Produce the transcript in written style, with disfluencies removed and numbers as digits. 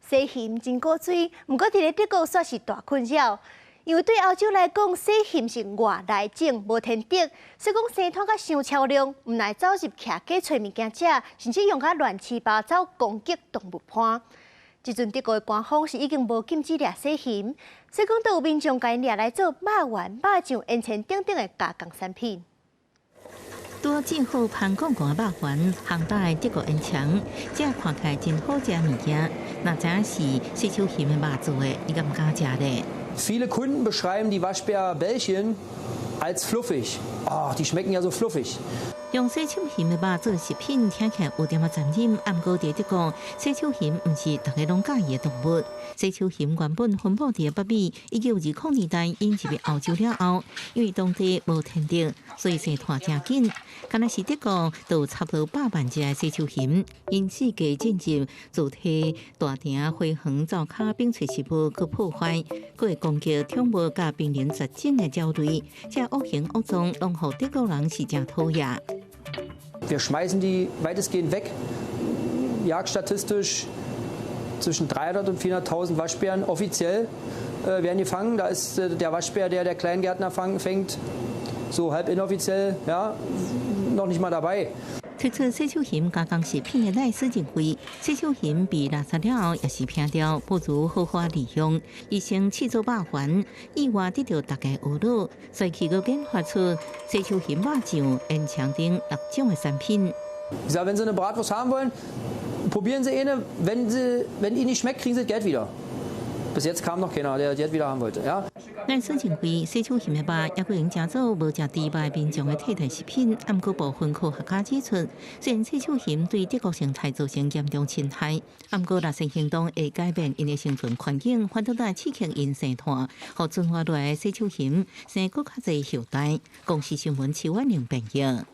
細熊真古錐，毋過佇咧德國煞是大困擾。因為對歐洲來講，細熊是外來種，無天敵，所以講生湠甲傷超量，毋但走入徛家揣物件食，甚至用較亂七八糟攻擊動物伴。這陣德國的官方是已經無禁止掠細熊，所以講都有民眾共𪜶掠來做肉圓、肉醬、煙腸等等的加工產品。拄煎好香噴噴的肉圓，烘焦的德國煙腸，這看起來真好食物件。若知影是細手熊的肉做的，你敢敢食咧？ Viele Kunden beschreiben die Waschbärbällchen als fluffig. Oh, die schmecken ja so fluffig. 用細手熊的肉做食品，聽起來有點仔殘忍。毋過佇德國，細手熊毋是逐个攏佮意的動物。細手熊原本分布佇北美，1920年代引入去歐洲了後，因為當地無天敵，所以生湠誠緊。敢若是德國，就有差不多100萬隻的細手熊，𪜶四界進入，就提大埕、花園、灶跤、冰萃食物去破壞，閣會攻擊寵物佮瀕臨絕種的鳥類。這惡行惡狀，攏予德國人是誠討厭。 Wir schmeißen die weitestgehend weg. Jagdstatistisch zwischen 300 und 400.000 Waschbären offiziell werden gefangen. Da ist der Waschbär, der der Kleingärtner fängt, so halb inoffiziell, ja, noch nicht mal dabei. 推出細手熊加工食品的賴斯認為，細手熊被獵殺了後也是拚掉，不如好好利用。伊先試做肉圓，意外得著大家學樂，所以去閣研發出細手熊肉醬、煙腸等六種的產品。 Ich sage, wenn Sie eine Bratwurst haben wollen, probieren Sie eine. Wenn Ihnen nicht schmeckt, kriegen Sie das Geld wieder. Bis jetzt kam noch keiner, der Geld wieder haben wollte. Ja? 賴斯認為，細手熊的肉猶閣會用做無食豬肉的民眾的替代食品，毋過部分科學家指出，雖然細手熊對德國生態造成嚴重侵害，毋過獵殺行動會改變𪜶的生存環境，反倒來刺激𪜶生湠，予存活落來的細手熊生閣較濟後代。公視新聞徐婉玲編譯。